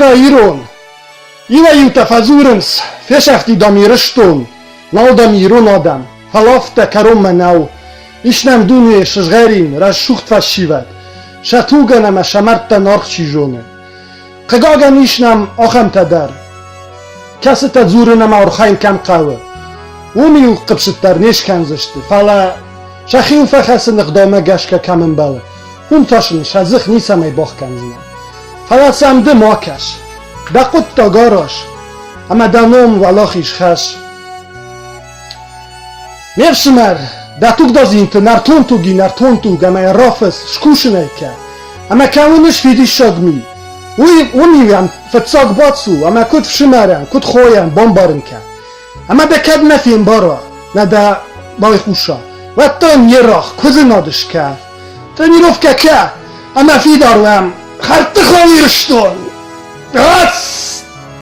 Бирӕ ирон. Иуӕй-иутӕ фӕдзурынц, фесӕфти, дам, Ирыстон, нал, дам, ирон адӕм, фӕлӕ афтӕ кӕронмӕ нӕу. Ис нӕм дунейы сызгъӕрин, рӕсугъд фӕсивӕд, сӕ тугӕн ӕмӕ сӕ мӕрдтӕн аргъ чи зоны. Хъыгагӕн, ис нӕм ахӕмтӕ дӕр, кӕцытӕ дзурын ӕмӕ архайын кӕм хъӕуы, уым-иу хъыпсыт дӕр не скӕндзысты, фӕлӕ сӕхиуыл фӕхӕцыны гъдаумӕ гӕсгӕ кӕм ӕмбӕлы, уым та сын сӕ дзых ницӕмӕй бахкӕндзынӕ. Фӕлӕ сӕм ды ма кӕс, дӕ хъуыддаг араз, ӕмӕ дӕ ном уӕлахиз хӕсс. Ме фсымӕр, дӕ тугдадзинты нӕртон туги нӕртон туг ӕмӕ йӕ рафыс, скусын ӕй кӕ. Ӕмӕ кӕуыныс фидиссаг ми. Уый уым-иу фыццаг бацу ӕмӕ куыд фсымӕрӕн, куыд хойӕн бамбарын кӕ. Ӕмӕ дӕ кӕд нӕ фембара, нӕ дӕ байхъуса, уӕд та не рагъ, куыдзы над скӕ. Тренировкӕ кӕ ӕмӕ фидар уӕм. Хӕрдты хъӕу Ирыстон!